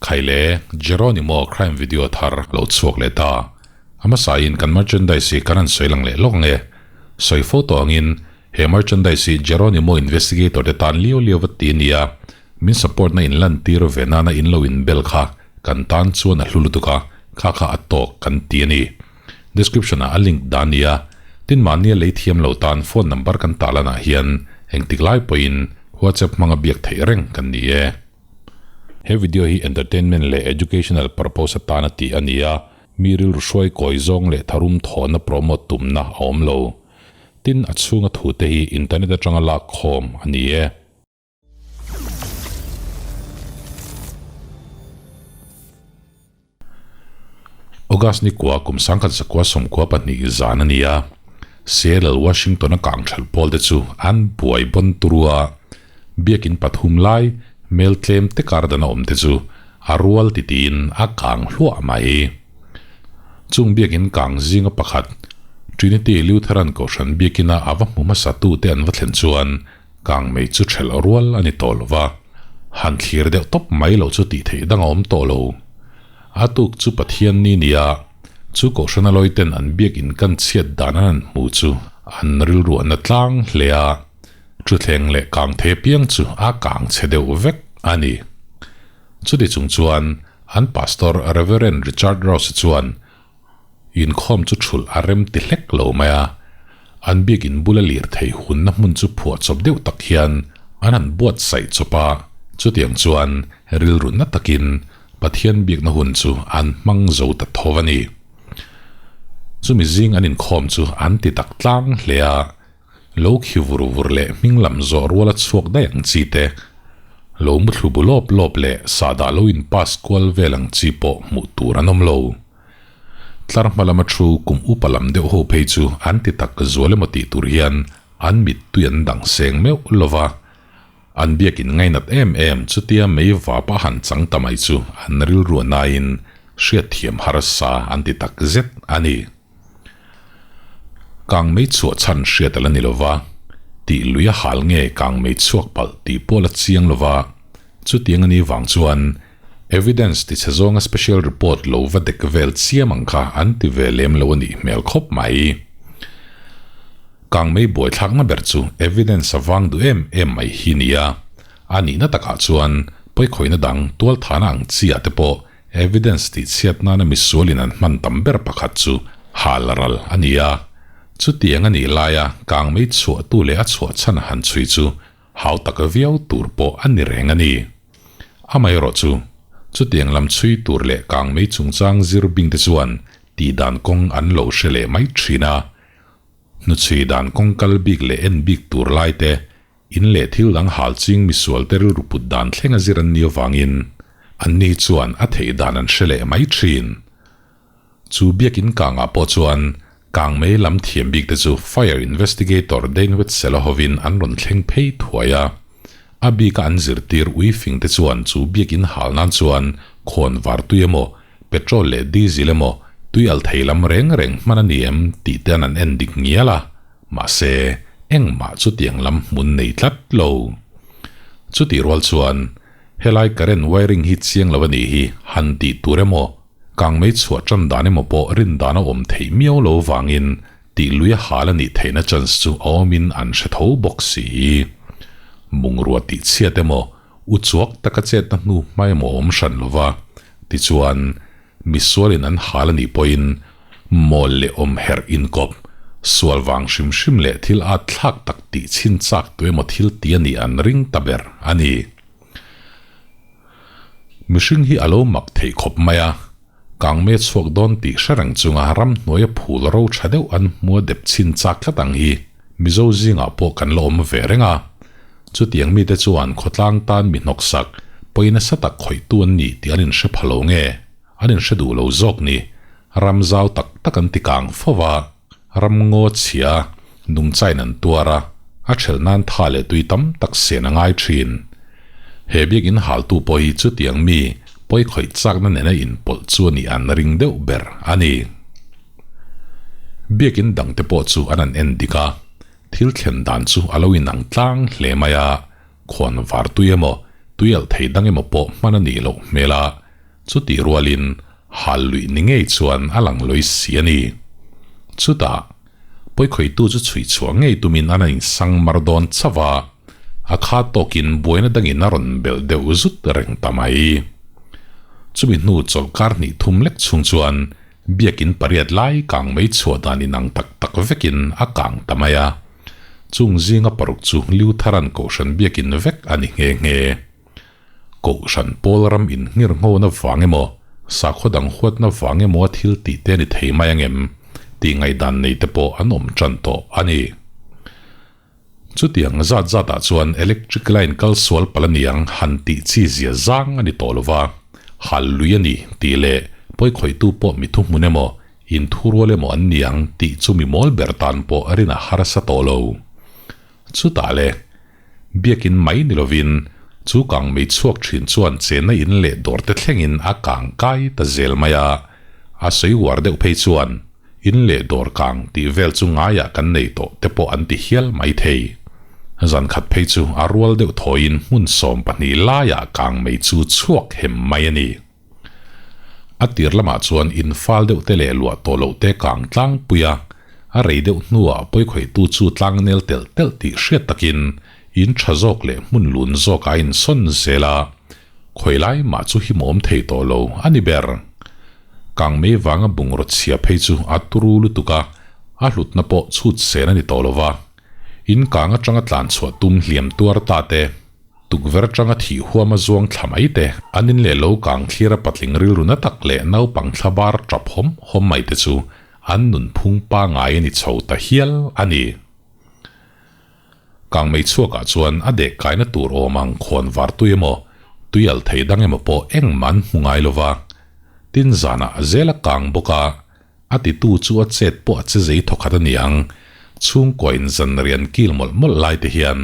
Khaile, Jeronimo crime video thar lo chhuak leh ta. A hmasain kan merchandise hi kan han sawi lang leh lawk nge? Sawi fo tawh angin he merchandise hi Jeronimo investigator te tan liau liau va ti a nia, min support na in lantir ve nana in lo inbel kha kan tan chuan a hlu lutuk a, kha kha a tawk kan ti a ni. Description ah a link dah a nia, tin mahnia lei thiam lo tan phone number kan tahlanah hian engtik lai pawhin WhatsApp hmanga biak theih reng kan ni e. He video hi entertainment leh educational purpose atana tih a ni a, mi rilru hruai kawi zawng leh tharum thawhna promote tumna a awm lo. Tin, a chhunga thute hi internet atanga lak khawm a ni e. August ni kua kum 1992 zan a ni a, Seattle, Washington-a kangthelh pawl te chu an buai bawn turu a, biakin pathum lai mel tlem te kar dan a awm te chu a rual titiin a kang hluah mai. Chung biakin kang zinga pakhat, Trinity Lutheran Kohhran biakina a va hmu hmasa tute an va thlen chuan kang mei chu thelh rual a ni tawh lo va, han thlir deuh tawp mai loh chu tih theih dang a awm tawh lo. A tuk chu Pathian ni nia, chu Kohhrana lawiten an biak in kan chhiat dan an han hmu chu an rilruahna tlang hle a, thuthleng leh kang thei apiang chu a kang chhe deuh vek a ni. Chuti chung chuan an Pastor Reverend Richard Rouse chuan Inkhawm chu thulh a rem ti hlek lo mai a, an biakin bula lirthei hunna hmun chu phuah chawp deuh tak hian an han buatsaih chawp a, chutiang chuan rilru na takin Pathian biakna hun chu an hmang zo ta tho a ni. Chumi zing an inkhawm chu an ti tak tlang hle a, lo khi vur vur leh hming lam zawh ruala chhuak daih ang chi te, lo muthlu bu lawp lawp leh sahdah lo in pass kual vel ang chi pawh hmuh tur an awm lo. Tlar hma lama thu kum upa lam deuh ho phei chu an ti tak zual emaw tih tur hian an mittui an dang seng meuh lo va, an biakin ngainat em em chutia mei vap a han chang ta mai chu an rilruah nain hriatthiam harsa an ti tak zet a ni. Kang mei chhuah chhan hriat a la ni lo va, tih lui a hal nge kang mei chhuak palh tih pawh la chiang lo va, chutiang a ni vang chuan evidence ti chhe zawnga special report lo va dek vel chiam ang kha an ti ve lem lo a nih hmel khawp mai. Kang mei buaithlakna ber chu evidence a vang duh em em mai hi nia, a nihna takah chuan pawikhawihna dang tualthana ang chi ah te pawh Evidence tih chhiat nana misualin an hman tam ber pakhat chu hal ral a ni a. Chutiang a nih laia kang mei chhuahtu leh a chhuah chhan han chhui chu hau tak viau tur pawh a ni reng a ni. Amaherawh chu, chutiang lam chhui tur leh kang mei chungchang zir bing te chuan tih dan kawng an lo hre leh mai thin a. Hnuchhui dan kawng kal bik leh en bik tur lai te In leh thil dang hal ching misual te rilru put dan thleng a zir an ni avangin anni chuan a theih dan an hre leh mai thin. Chu biakin kangah pawh chuan kang mei lam thiam bik te chu Fire Investigator Dane Wetzel-a hovin an rawn thleng phei thuai a. A bika an zirtir uifing te chuan chu biakin hal nan chuan khawn var tui emaw, petrol leh diesel emaw tui al thei lam reng reng hman a ni em tih te an an en dik ngial a. Mahse, engmah chutiang lam hmun nei tlat lo. Chutih rual chuan, helai current wiring hi chiang lo a nih hi han tih tur emaw, kangmei chhuah tan dan emaw pawh rin dan a awm theih miau lo vangin tih lui a hal a nih theihna chance chu a awmin an hre tho bawk si. Bungrua tih chhiat emaw, u chuak taka chetna hnu hma emaw awm hran lo va, tichuan, Misualin an hal a nih pawhin mawl leh awm herh inkawp, sual vang hrim hrim leh thil at thlak tak tih chhin chak tu emaw thil ti a nih an ring ta ber a ni. Mihring hi a lo mak theih khawp mai a, kangme chhuak dawn tih hre reng chunga ramhnuaia phul ro tha deuh an hmua dep chhin chak tlat ang hi Mizo zingah pawh kan la awm ve reng a. Chutiang mite chuan khawtlang tan mi hnawksak, pawi nasa tak khawihtu an ni tih an inhre pha lo nge? An inhre duh lo zawk ni. Ram zau tak tak an ti kang fo va, ram ngaw chhia, nungchain an tuar a, a ṭhelh nan tha leh tui tam tak sen a ngai ṭhin. He biakin haltu pawh hi chutiang mi pawi khawih chakna nena inpawlh chu a nih an ring deuh ber a ni. Biakin dangte pawh chu an han en dik a. Thil thlen dan chu a lo inang tlang hle mai a, khuan var tui emaw, tui alh thei dang emaw pawh hman a nih loh hmel a. Chutih rualin hal luih ni ngei chuan a lang lawi si a ni. Chutah, pawikhawihtu chu chhui chhuah ngei tumin an insang mar dawn chauh a, a kha tawkin buaina dangin a rawn belh deuh zut reng ta mai. Chumi hnu chawlhkar hnih thum lek chhung chuan biakin pariat lai kang mai chhuah dan inang tak tak vekin a kang ta mai a. Chung zinga paruk chu Liutharan Kohhran biakin vek a ni nghe nghe. Kohhran pawl ram inngir nghona vang emaw, sakhaw dang huatna vang emaw a thil tih te a ni thei mai ang em tih ngaihdan nei te pawh an awm tan tawh a ni. Chutiang zat zatah chuan electric line kal sual palh a niang han tih chi zia zang a ni tawh lo va, hal lui a ni tih leh pawikhawihtu pawh mi thuhmun emaw, inthurual emaw an niang tih chu mi mawl ber tan pawh a rin a harsa tawh lo. Chutah le, Biakin mai ni lovin chu kang mei chhuak thin chuan chenna in leh dawr te thlengin a kang kai ta zel mai a, a sawi uar deuh phei chuan in leh dawr kang tih vel chu ngaiah kan nei tawh te pawh an ti hial mai thei. Zan khat phei chu a rual deuh thawiin hmun 12 laiah kang mei chu chhuak hem mai a ni. A tir lamah chuan in fal deuh te leh luah tawh loh te kang tlangpui a, a rei deuh hnuah pawikhawihtu chu tlang nel telh telh tih hriat takin in tha zawk leh hmun lun zawk a insawn zel a, khawi lai mah chu himawm thei tawh lo a ni ber. Kang mei vanga bungraw chhia phei chu a turu lutuk a, a hlutna pawh chhut sen a ni tawh lo va, in kang atanga tlan chhuah tum hliam tuar ta te, Tukverh atanga thih huama zuang thla mai te, an in leh lo kang thlir a patling rilru na tak leh naupang thla bar tap hawm hawm mai te chu an nunphung pangai a ni chho ta hial a ni. Kangmei chhuakah chuan a dek kaina tur awm ang khawn var tui emaw, tui al thei dang emaw pawh engmah an hmu ngai lo va. Tin zanah zel a kang bawk a, A titu chu a chet pawh a che zei thawkhat a niang. Chhungkaw in zan rian kil mawlh mawlh lai te hian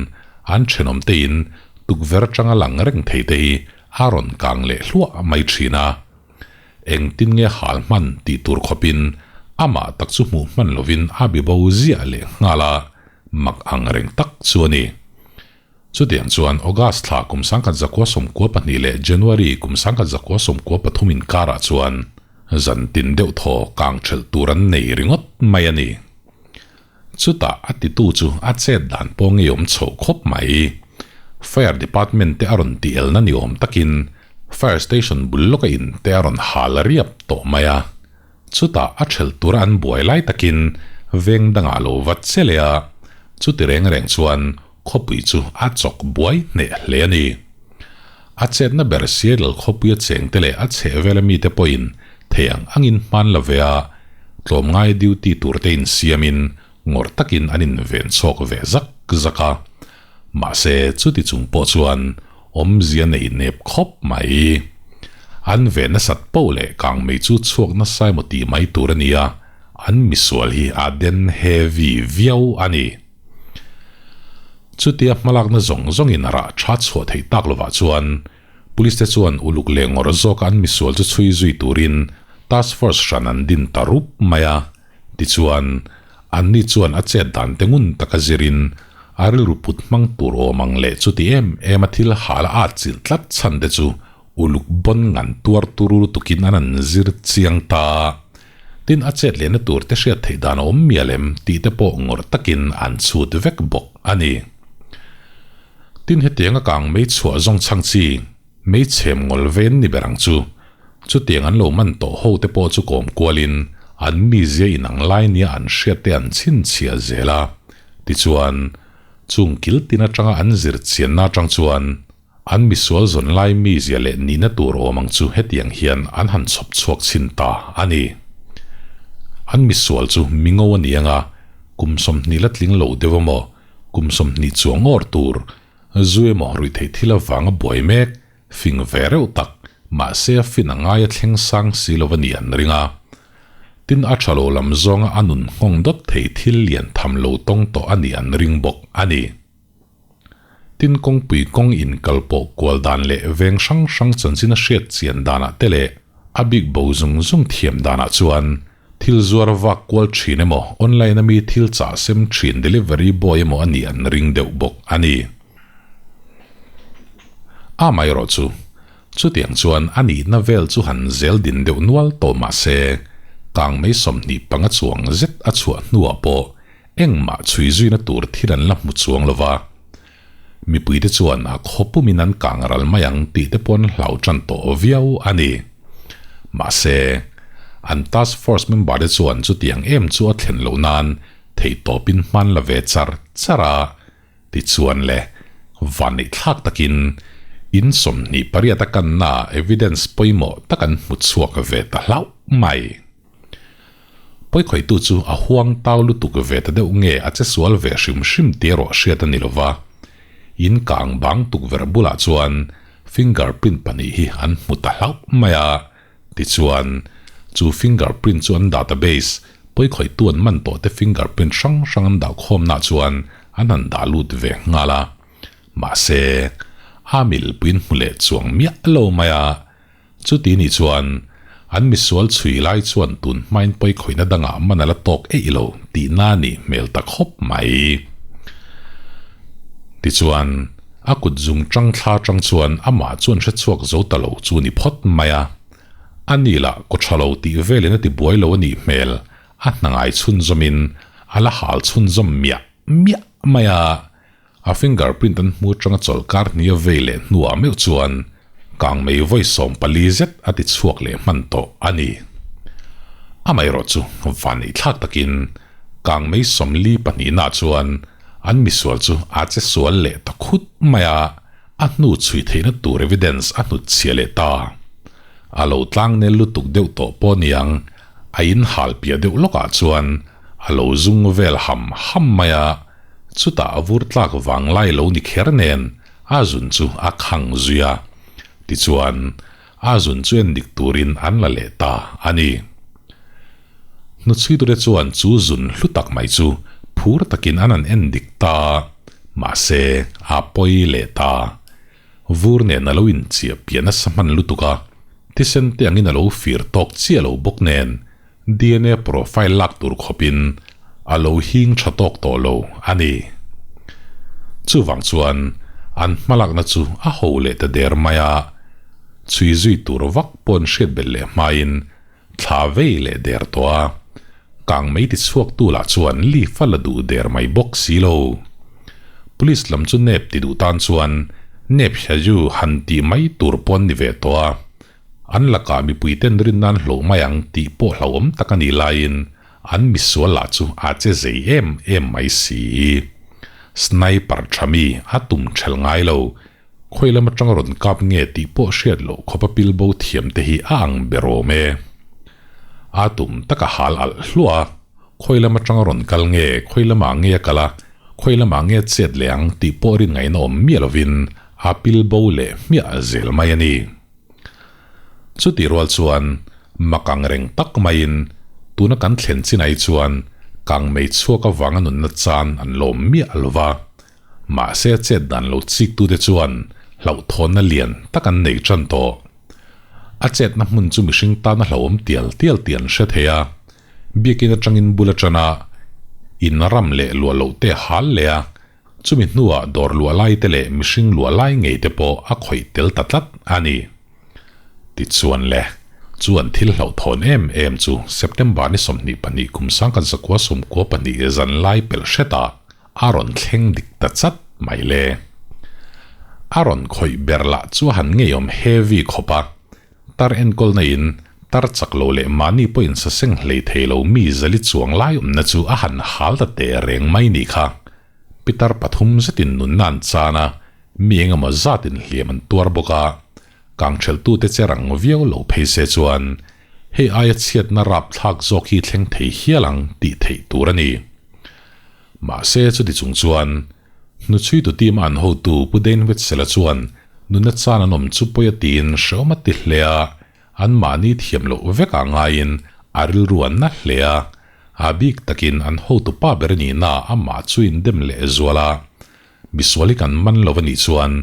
an thenawm te in tukverh atanga lang reng thei te hi a rawn kang leh hluah mai thin a. Engtin nge hal hman tih tur khawpin amah tak chu hmuh hman lovin a bibo ziah leh nghal a, mak ang reng tak chu a ni. Chutiang chuan August thla kum 1992 leh January kum 1993 inkarah chuan zan tin deuh thaw kang ṭhelh tur an nei ringawt mai a ni. Chutah a titu chu a chet dan pawh ngeiawm chhoh khawp mai. Fire Department te a rawn tih elna ni awm takin Fire Station bul lawka in te a rawn hal riap tawh mai a. Chutah a ṭhelh tura an buai lai takin veng dangah lo va che leh a, chuti reng reng chuan Khawpui chu a chawk buai hneh hle a ni. A chetna ber Seattle khawpuia chengte leh a chhehvela mite pawhin thei ang angin hman la ve a, tlawmngai duty turte insiamin ngawrh takin an inven chhawk ve zak zak a. Mahse, chuti chung pawh chuan awmzia nei nep khawp mai. An ve nasat poh leh kangmei chu chhuak nasa emaw tih mai tur a ni a, an misual hi a den heavy viau a ni. Chutia hmalakna zawng zawngin a rah tha chhuah theih tak lovah chuan Police te chuan uluk leh ngawrh zawka an misual chu chhui zui turin Task Force hran an din ta rup mai a. Tichuan, anni chuan a chet dan te ngun taka zirin a rilru put hmang tur awm ang leh chuti em em a thil hal a atchilh tlat chhan te chu uluk bawn ngan tuar turu lutukin an an zir chiang ta. Tin, a chet lehna tur te hriat theih dan a awm mial em tih te pawh ngawrh takin an chhut vek bawk a ni. Tin, hetiang a kang mei chhuah zawng chhang chi, mei chhem ngawl ven ni ber ang chu. Chutiang an lo man tawh ho te pawh chu kawm kualin an mizia inang lai nia an hriat te an chhinchhiah zel a. Tichuan, chung kil tin atanga an zir chianna atang chuan, An misual zawn lai mizia leh nihna tur awm ang chu hetiang hian an han chhawp chhuak chhin ta a ni. An misual chu mingo a ni anga, kum 20 la tling lo deuh emaw, kum 20 chuang awr tur, zu emaw ruihtheih thil avanga buai mek, fing ve reuh tak, mahse a fin a ngai a thleng sang si lo a ni an ring a. Tin a tha lo lam zawnga a nun nghawng dawt thei thil lian tham lo tawng tawh a ni an ring bawk a ni. Tin kawngpui kawng inkal pawh kual dan leh veng hrang hrang chanchin a hriat chian danah te leh a bik bo zung zung thiam danah chuan thil zuar vak kual thin emaw online ami thil chah sem thin delivery boy emaw a nih an ring deuh bawk a ni. Amaherawhchu. Chutiang chuan a nihna vel chu han zel din deuh nual tawh mah se, kangmei 25 chuang zet a chhuah hnuah pawh engmah chhui zuina tur thil an la hmu chuang lo va. Mipuite chuan a khaw pumin an kang ral mai ang tih te pawh an hlau tan tawh viau a ni. Mahse, an task force member te chuan chutiang em chu a thlen loh nan theihtawpin hman la ve char char a. Tichuan le, vanneih thlak takin in 28 a kanna evidence pawimawh tak an hmu chhuak ve ta hlauh mai. Pawikhawitu chu a huang tau lutuk ve ta deuh nge a che sual ve hrim hrim tih erawh hriat a ni lova. In kang bang tukverh bulah chuan fingerprint pahnih hi an hmu ta hlauh mai a. Tichuan, chu fingerprint chu an database, pawikhawitu an man tawh te fingerprint hrang hrang an dah khawmnaah chuan an han dah lut ve nghal a. Mahse, a milpuiin hmu leh chuang miah lo mai a. Chuti nih chuan, an misual chhui lai chuan tun hmain pawikhawihna dangah man a la tawk eih lo tihna a nih hmel ta khawp mai. Tichuan, a kut zung tang thla tang chuan amah chuan hre chhuak zo ta lo chu ni phawt mai a. A ni lah kaw tha lo tih velin a ti buai lo a nih hmel, a hna ngai chhunzawmin a la hal chhunzawm miah miah mai a. A fingerprint an hmu atanga chawlhkar hnih a vei leh hnuah meuh chuan kangmei vawi 14 zet a ti chhuak leh hman tawh a ni. Amaherawh chu vanneih thlak takin kangmei 42 nah chuan an misual chu a che sual leh ta khut mai a, a hnu chhui theihna tur evidence a hnut chhiah leh ta. A lo tlang nel lutuk deuh tawh pawh niang a in hal piah deuh lawkah chuan a lo zung vel ham ham mai a, Chutah a vur tlak vang lai lo ni kher nen a zun chu a khang zui a, tichuan a zun chu en dik turin an la leh ta a ni. Hnuchhuitute chuan chu zun hlu tak mai chu phur takin an han en dik ta a, mahse a pawi leh ta. Vur nen a lo inchiah piah nasa hman lutuk a, thisen te angin a lo fir tawk chiah lo bawk nen DNA profile lak tur khawpin a lo hing tha tawk tawh lo a ni. Chuvang chuan an hmalakna chu a ho leh ta der mai a, chhui zui tur vak pawh an hriat belh leh hmain thla vei leh der tawh a, kang mei ti chhuaktu lah chuan leaf a la duh der mai bawk si lo. Police lam chu nep ti duh tan chuan nep hiaju han tih mai tur pawh an ni ve tawh a, An lakah mipuiten rin nan hlauh mai ang tih pawh hlauhawm tak a nih laiin an misual lah chu a che zei em em mai si. Sniper tha mi a tum thelh ngai lo, khawi lam atanga rawn kap nge tih pawh hriat loh khawp a pilbo thiam te hi a ang ber awm e. A tum tak a hal alh hluah a, khawi lam atanga rawn kal nge, khawi lamah nge a kal a, khawi lamah nge chet leh ang tih pawh rin ngaihna awm miah lovin a pilbo leh hmiah zel mai a ni. Chutih rual chuan mak ang reng tak maiin tuna kan thlen chinai chuan kangmei chhuak avanga nunna chan an lawm miah lo va. Mahse a chet dan lo chiktute chuan hlauhthawnna lian tak an nei tan tawh. A chetna hmun chu mihring tana hlauhawm tial tial tih an hre thei a, biakin atangin bul atana in ram leh luah loh te hal leh a, Chumi hnuah dawr luah lai te leh mihring luah lai ngei te pawh a khawih tel ta tlat a ni. Tichuan le, chu an thil hlauhthawn em em chu September ni 22 kum sangkhat zakua 92 zan lai pelh hretah a rawn thleng dik ta chat mai le. A rawn khawih ber lah chu a han ngeiawm heavy khawp a, Tar enkawlna in tar chak lo leh mahni pawhin saseng hlei thei lo mi zali chuang lai awmna chu a han hal ta teh reng mai ni kha. Pitar pathum zetin nunna an chan a, mi engemaw zatin hliam an tuar bawk a, kangtheltute che rang viau lo phei se chuan hei aia chhiatna rapthlak zawk hi thleng thei hial ang tih theih tur a ni. Mahse chuti chung chuan Hnuchhuitu team a an hotu Pu Dane Wetzel-a chuan nuna chan an awm chu pawi a tiin hrehawm a ti hle a, anmahni thiam loh vekah ngaiin a rilru an na hle a, a bik takin an hotu pa ber nihna amah chu indem leh zual a, misual hi kan man lo a nih chuan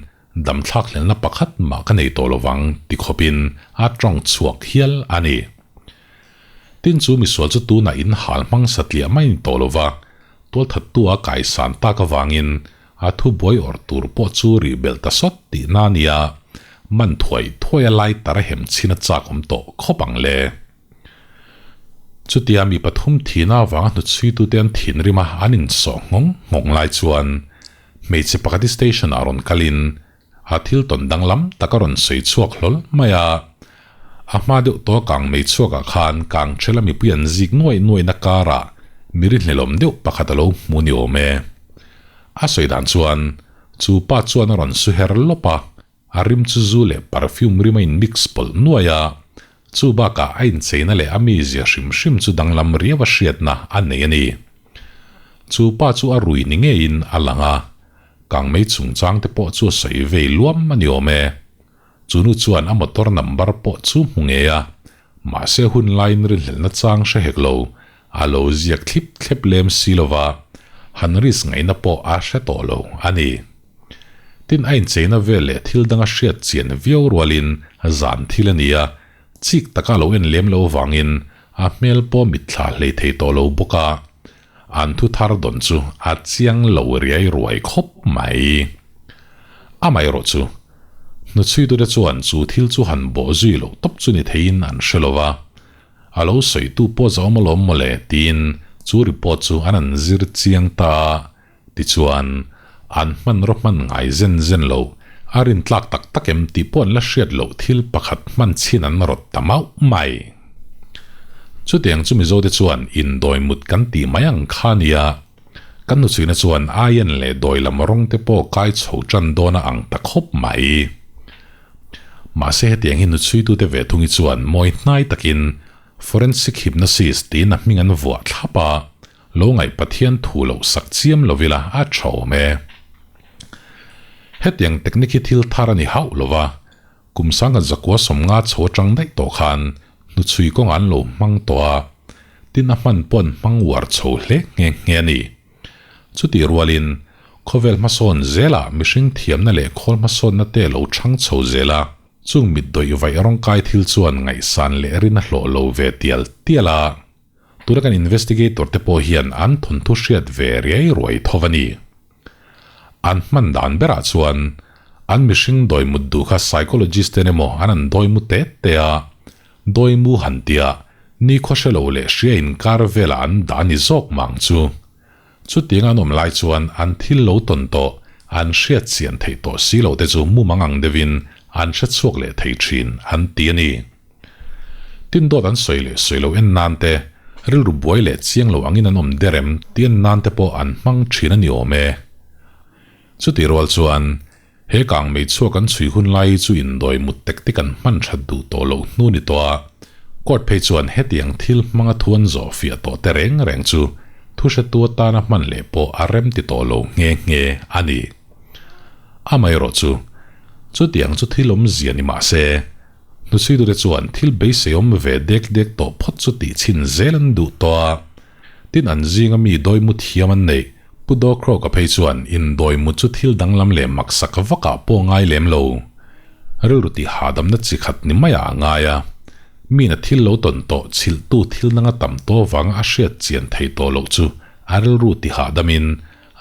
damthlak hlelna pakhat mah ka nei tawh lovang ti khawpin a tawng chhuak hial a ni. Tin chu misual chu tunah in hal hmang satliah mai ni tawh lova, tualthattu a kaisan tak avangin a thu buai awrh tur pawh chu rih belh ta sawt tihna a nia. man thuai thuai a lai tar a hem chhin a chak awm tawh khawp ang le. Chutia mi pathum thihna avanga hnuchhuitute an thinrim a an insawh nghawng nghawng lai chuan hmeichhe pakhat hi station ah rawn kalin a thil tawn danglam tak a rawn sawi chhuak hlawl mai a. A hma deuh tawh a kang mei chhuakah khan kang thela mipui an zik nuaih nuaihna karah mi rinhlelawm deuh pakhat a lo hmu ni awm e. A sawi dan chuan chu pa chuan a rawn su her lawp a, A rim chu zu leh perfume rim a in mix pawlh nuai a, chu bakah a incheina leh a mizia hrim hrim chu danglam riau a hriatna a nei a ni. Chu pa chu a rui ni ngeiin a lang a, kangmei chungchang te pawh chu a sawi vei luam a ni awm e. Chu nu chuan a motor number pawh chu hmu ngei a, mahse hun laiin rinhlelhna chang hre hek lo, a lo ziak thlip thlep lem si lova, han risk ngaihna pawh a hre tawh lo a ni. Tin, a incheina vel leh thil danga hriat chian viau rualin zan thil a ni a, chik taka lo en lem loh avangin a hmel pawh mitthla hlei thei tawh lo bawk a, an thu thar dawn chu a chiang lo riai ruai khawp mai. Amaherawhchu, hnuchhuitute chuan chu thil chu han bawh zui loh tawp chu ni theiin an hre lo va, A lo sawitu pawh zawm alawm mawle tiin chu report chu an an zir chiang ta a, Tichuan, an hmanraw hman ngai zen zen lo, a rintlak tak tak em tih pawh an la hriat loh thil pakhat hman chhin an rawt ta mauh mai. Chutiang chu Mizote chuan indawi mut kan tih mai ang kha a nia. Kan nuchhuina chuan aien leh dawi lam rawng te pawh kai chho tan dawn a ang ta khawp mai. Mahse hetiang hi nuchhuitute ve thungi chuan mawi hnai takin Forensic Hypnosis tiin a hming an vuah thlap a, Lo ngaih Pathian thu loh sak chiam lo ila a tha awm e. Hetiang technique hi thil thar a ni hauh lo va, kum sangkhat zakua sawmnga chho atang daih tawh khan hnuchhui kawngah an lo hmang tawh a, tin a hman pawh an hmang uar chho hle nghe nghe a ni. Chutih rualin, khawvel hmasawn zelah mihring thiamna leh khawl hmasawnna te lo chhang chho zel a, chung mitdawih vaih rawngkai thil chuan ngaihsan leh rin a hlawh lo ve tial tial a. Tuna kan investigator te pawh hian an thawnthu hriat ve riai ruai tho a ni. An hman dan berah chuan an mihring dawi mut duh kha psychologist ten emaw an an dawi mu te te a, dawi mu han tia nikhua hre lo leh hria inkar velah an dah a ni zawk mang chu. Chutiang an awm lai chuan an thil lo tawn tawh, an hriat chian theih tawh si loh te chu mumang ang deuhin an hre chhuak leh thei thin an ti a ni. Tin dawt an sawi leh sawi lo en nan te, rilru buai leh chiang lo angin an awm der em tih en nan te pawh an hmang thin a ni awm e. Chutih rual chuan he kang mei chhuak an chhui hun lai chu indawi mut tek tek an hman that duh tawh loh hnu ni tawh a, court phei chuan hetiang thil hmanga thu an zawh fiah tawh te reng reng chu thu hretu atana hman leh pawh a rem ti tawh lo nghe nghe a ni. Amaherawhchu, chutiang chu thil awmzia ni mah se, Hnuchhuitute chuan thil beiseiawm ve dek dek tawh phawt chu tih chhin zel an duh tawh a. Tin an zinga mi dawimu thiam an neih, Pu Dawkrawka phei chuan indawimu chu thil danglam leh maksak vakah pawh ngai lem lo. Rilru tih hahdamna chi khat ni maiah a ngai a. Mina thil lo tawn tawh chhilhtu thil danga tam tawh vanga a hriat chian thei tawh loh chu a rilru ti hahdamin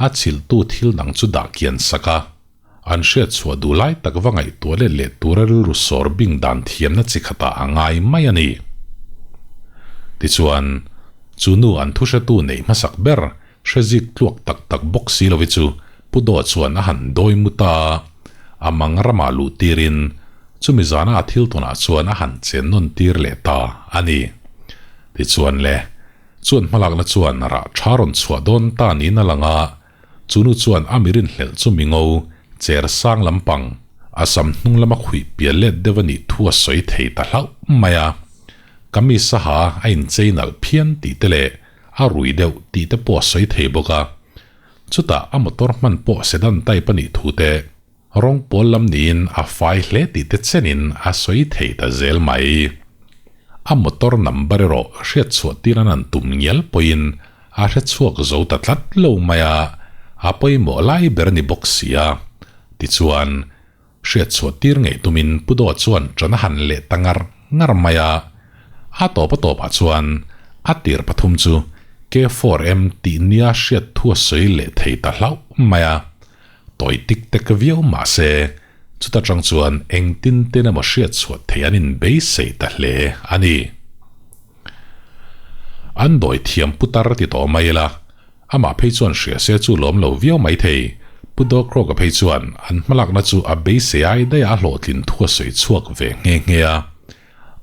a chhilhtu thil dang chu dah kian sak a. An hriat chhuah duh lai tak va ngaihtuah let leh tura rilru sawr bing dan thiamna chi khatah a ngai mai a ni. Tichuan, chu nu an thuhretu neih hmasak ber hre zik tluak tak tak bawk si lovi chu Pu Daw chuan a han dawi mu ta a, a mang ramah luh tirin chumi zana a thil tawnah chuan a han chen nawn tir leh ta a ni. Tichuan le, chuan hmalakna chuan rah tha rawn chhuah dawn ta niin a lang a, Chu nu chuan a mirin hlelh chu mi ngo, cher sang lampang, a sam hnung lama khuih pial let deuh a nih thu a sawi thei ta hlauh mai a. Kamis a ha a inchei nalh phian tih te leh a rui deuh tih te pawh a sawi thei bawk a. Chutah a motor hman pawh sedan type a nih thu te, rawng pawl lam niin a fai hle tih te chenin a sawi thei ta zel mai. A motor number erawh hriatchhuah tir an han tum ngial pawhin a hre chhuak zo ta tlat lo mai a, a pawimawh lai ber a ni bawk si a. Tichuan, hriatchhuah tir ngei tumin Pu Daw chuan ṭan a han leh ta ngar ngar mai a. A tawp a tawpah chuan a tir pathum chu K4M tih nia hriat thu a sawi leh thei ta hlauh mai a. Tawi tik tek viau mah se, Chuta tang chuan engtin ten emaw hriat chhuah theih an inbeisei ta hle a ni. An dawi thiam putar ti tawh mai ila, amah phei chuan hria se chu lawm lo viau mai thei. Pu Dawkrawka phei chuan an hmalakna chu a beisei ai daih a hlawhtlin thu a sawi chhuak ve nghe nghe a.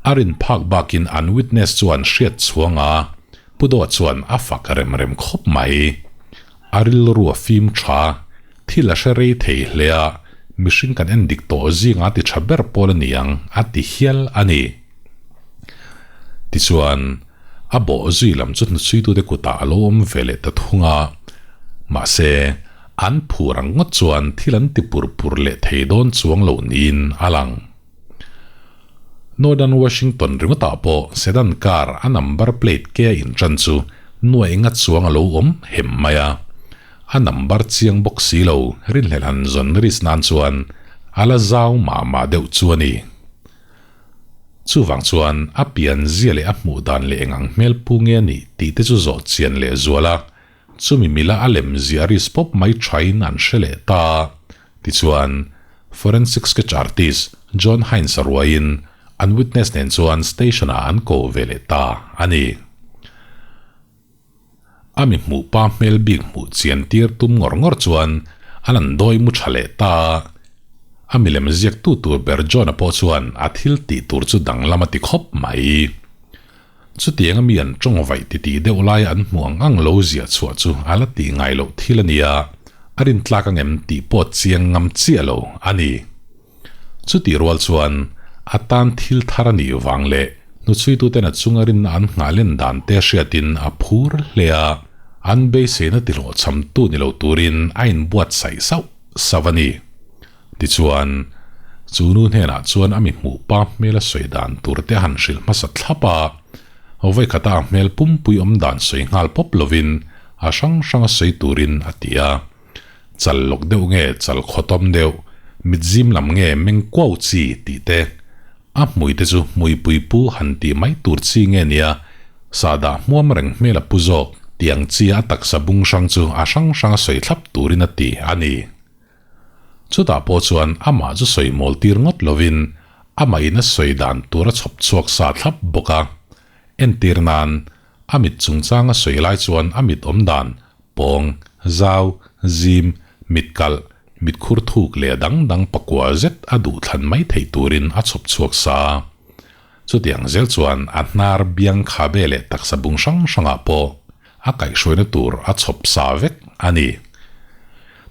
A rin phak bakin an witness chuan hriat chhuang a, Pu Daw chuan a fak rem rem khawp mai. A rilru a fim tha, thil a hre rei thei hle a, mihring kan en dik tawh zinga ti tha ber pawl a ni ang a ti hial a ni. Tichuan, a bawh zui lam chu hnuchhuitute kutah a lo awm ve leh ta thung a, mahse, an phur ang ngawt chuan thil an ti pur pur leh thei dawn chuang lo niin a lang. Northern Washington ringawtah pawh sedan car a number plate ke a intan chu nuaih nga chuang a lo awm hem mai a. A number chiang bawk si lo rinhlelh han zawn risk nan chuan a la zau mah mah deuh chu a ni. Chuvang chuan a pian zia leh a hmuh dan leh eng ang hmel pu nge a nih tih te chu zawh chian leh zual a, chumi mila a lem zia risk pawp mai thain an hre leh ta. Tichuan, forensic sketch artist John Hines-a ruaiin an witness nen chuan station-ah an ko ve leh ta a ni. A mi hmuh pa hmel bik hmuh chian tir tum ngawr ngawr chuan an an dawi mu tha leh ta a. A milem ziaktu tur ber John-a pawh chuan a thil tih tur chu danglam a ti khawp mai. Chutianga mi an tawng vaih titih deuh laia an hmuh ang ang lo ziah chhuah chu a la tih ngai loh thil a ni a, a rintlak ang em tih pawh chiang ngam chiah lo a ni. Chutih rual chuan a tan thil thar a nih vang leh hnuchhuituten a chunga rinna an nghah len dan te hriatin a phur hle a, an beiseina tihlawhchhamtu ni lo turin a inbuatsaih sauh sauh a ni. Tichuan, chu nu hnenah chuan a mi hmuh pa hmel a sawi dan tur te a han hrilh hmasa thlap a, vawikhata a hmel pumpui awm dan sawi nghal pawp lovin a hrang hrang a sawi turin a ti a. Chal lawk deuh nge chal khawtawm deuh, mit zim lam nge meng kuau chi tih te, a hmui te chu hmuipui pu han tih mai tur chi nge nia, sahdah hmuam reng hmel a pu zawk tih ang chi a taksa bung hrang chu a hrang hrang a sawi thlap turin a ti a ni. Chutah pawh chuan amah chu sawi mawl tir ngawt lovin amah in a sawi dan tur a chhawp chhuak sa thlap bawk a. Entir nan, a mit chungchang a sawi lai chuan a mit awm dan, pawng, zau, zim, mit kalh, mit khur thuk leh dang dang pakua zet a duh thlan mai theih turin a chhawp chhuak sa. Chutiang zel chuan a hnar biang khabe leh taksa bung hrang hrangah pawh a kaihhruaina tur a chhawp sa vek a ni.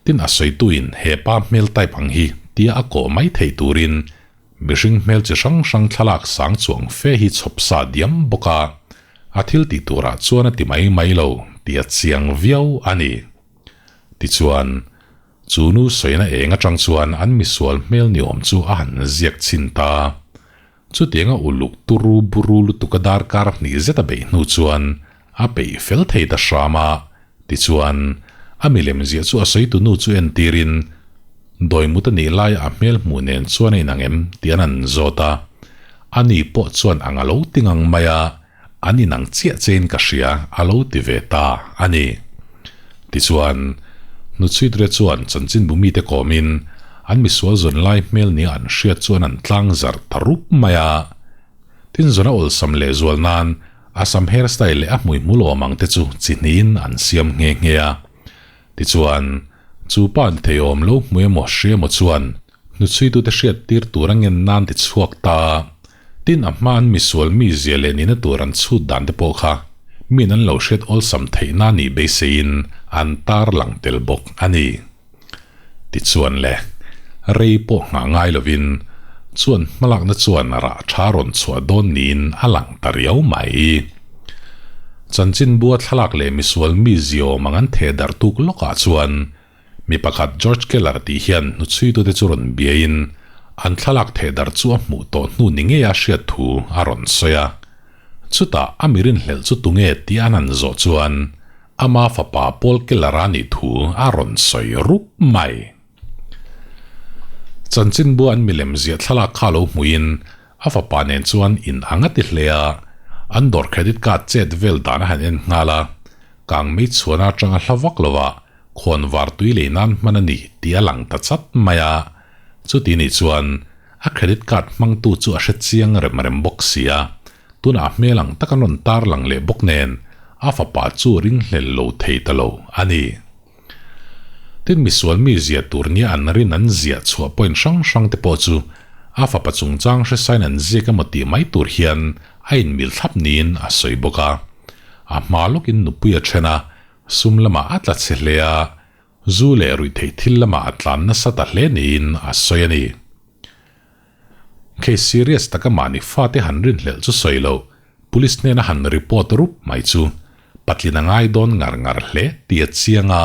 Tin a sawituin he pa hmel type ang hi tia a kawh mai thei turin mihring hmel chi hrang hrang thlalak sang chuang fe hi chhawp sa diam bawk a, a thil tih turah chuan a ti mai mai lo tih a chiang viau a ni. Tichuan. Chu nu sawina eng atang chuan an misual hmel ni awm chu a han ziak chhin ta. Chutianga uluk turu buru lutuk a darkar hnih zet a beih hnu chuan a peih fel thei ta hram a, tichuan a milem ziah chu a sawitu nu chu entirin Dawimut a nih laia a hmel hmuh nen chuan a inang em tih an han zawt a, ani pawh chuan ang a lo ti ngang mai a, An inang chiah chein ka hria a lo ti ve ta a ni. Tichuan, Hnuchhuitre chuan chanchinbu mite kawmin an misual zawn lai hmel nia an hriat chuan an tlang zarh ta rup mai a. Tin zawn a awlsam lehzual nan a sam hairstyle leh a hmuihmul awm ang te chu chi hnihin an siam nghe nghe a. Tichuan, chu pa ni theiawm lo hmu emaw hria emaw chuan Hnuchhuitute hriat tir tur a ngen nan ti chhuak ta. Tin a hma an misual mi zia leh nihna tur an chhut dan te pawh kha min an lo hriat awlsam theih na nih beiseiin an tar lang tel bawk a ni. Tichuan le, rei pawh nghah ngai lovin chuan hmalakna chuan rah tha rawn chhuah dawn niin a lang ta riau mai. Chanchinbua thlalak leh misual mi zia awm ang an theh darh tuk lawkah chuan Mi pakhat George Keller tih hian hnuchhuitute chu rawn biain an thlalak theh darh chu a hmuh tawh hnu ni ngei a hriat thu a rawn sawi a. Chutah a mi rinhlelh chu tunge tih an han zawh chuan ama fapa Paul Keller-a nih thu a rawn sawi rup mai. Chanchinbua an milem ziah thlalak kha lo hmuhin a fapa nen chuan in ang a ti hle a, an dawr credit card chet vel dan a han en nghal a, kang mei chhuana atanga hla vak lovah Khawn var tui lei nan hman a ni tih a lang ta chat mai a. Chuti nih chuan a credit card hmangtu chu a hre chiang rem rem bawk si a, tunah a hmel ang tak an rawn tarlang leh bawk nen a fapa chu ringhlel lo thei ta lo a ni. Tin misual mi ziah tur nia an rin an ziah chhuah point hrang hrang te pawh chu a fapa chungchang hresain an ziak emaw tih mai tur hian a inmil thlap niin a sawi bawk a. A hma lawkin nupui a then a, sum lamah a tla chhe hle a, zu leh ruihtheih thil lamah a tlan nasa ta hle niin a sawi a ni. Case serious taka mahni fate han rinhlelh chu sawi loh, Police hnena han report rup mai chu patlin a ngai dawn ngar ngar hle tih a chiang a,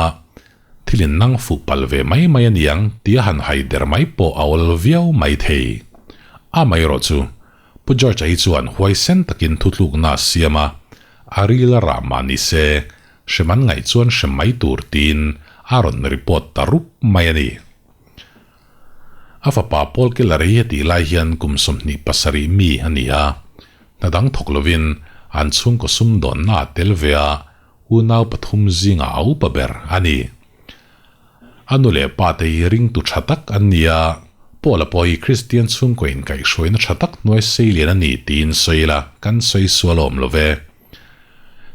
thil in nang fuh palh ve mai mai a niang tih a han hai der mai pawh a awl viau mai thei. Amaherawh chu Pu George-a hi chuan huaisen takin thutlukna a siam a, a ril a rah mah ni se, hrem an ngaih chuan hrem mai tur tiin a rawn report ta rup mai a ni. A fapa Paul Keller hi hetih lai hian kum 27 mi a ni a, hna dang thawk lovin an chhungkaw sumdawnna a tel ve a, unau pathum zingah a upa ber a ni. A nu leh pa te hi ringtu tha tak an ni a, Paul-a pawh hi Kristian chhungkaw inkaihhruaina tha tak hnuai seilian a ni tiin sawi ila kan sawi sual awm lo ve.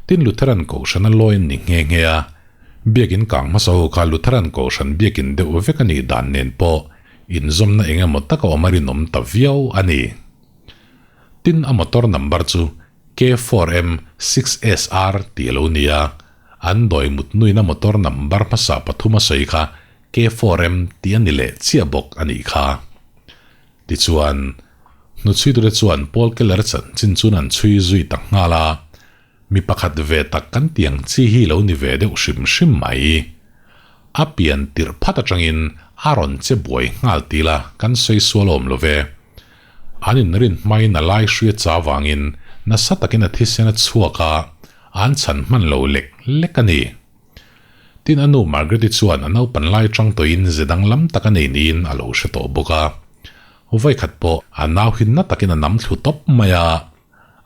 Tin Lutheran Kohhran a lawi an ni nghe nghe a, Biakin kang hmasa ho kha Lutheran Kohhran biakin deuh vek a nih dan nen pawh inzawmna eng emaw tak a awm a rinawm ta viau a ni. Tin a motor number chu K4M 6SR tih a lo ni a, an dawi mut nuin a motor number hmasa pathum a sawi kha K4M tih a ni leh chiah bawk a nih kha. Tichuan, hnuchhuitute chuan Paul Keller chanchin chuan an chhui zui ta nghal a, mi pakhat ve tak kan ti ang chi hi lo ni ve deuh hrim hrim mai. A pian tirh phat atangin a rawn che buai nghal ti la kan sawi sual awm lo ve. An inrin hmain a lai hria cha vangin nasa takin a thisen a chhuak a, an chhan hman lo lek lek a ni. Tin a nu Margaret-i chuan a naupan lai atang tawhin ze danglam tak a nei niin a lo hre tawh bawk a. Vawikhat pawh a nau hi na takin a nam thlu tawp mai a.